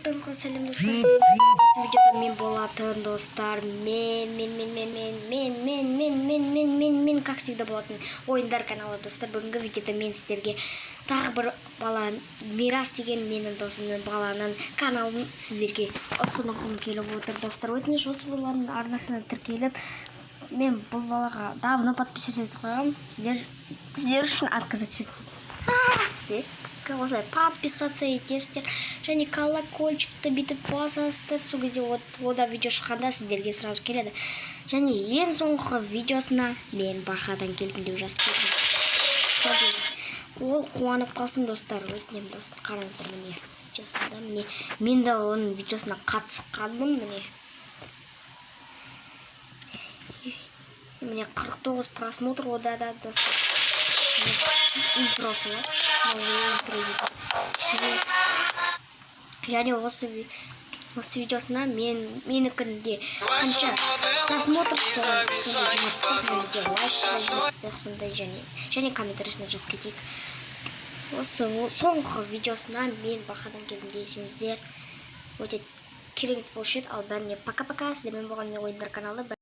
Барлықтарыңызға сәлем, достар! Осы видеода мен болатын, достар, мен мен мен мен мен мен мен мен мен мен мен мен как всегда болатын ойындар каналы. Достар, бүгінгі видеода мен сіздерге тағы бір бала, Мирас деген менің досымның, баланың каналын сіздерге ұсынғым келіп отыр. Достар, өтініш, осы баланың арнасына тіркеліп, мен бұл балаға давно подписаться етіп қойғанмын, сіздер үшін отказаться еттім. Осылай подписаться етесіздер және колокольчикті бүйтіп басасыздар. Сол кезде ода видео шыққанда сіздерге сразу келеді. Және ең соңғы видеосына «Мен Бахадан келдім» деп жазып кетіңіз. Сол кезде ол қуанып қалсын. Достар, өтінемін, достар, қараңыздар, міне, видеосында, міне, мен де оның видеосына қатысқанмын. Міне, 49 просмотр ода да. Достар, міне, интросы бар, новый интро дейді. Және осы видеосына мен менікінде қанша просмотр, соған сондай жинап тастайық және де лайк жинап тастайық сондай. Және комментарийсіне жазып кетейік осы соңғы видеосына «Мен Бахадан келдім» десеңіздер, өте керемет болушы еді. Ал бәріне пока пока, сіздермен болған мен, ойындар каналы.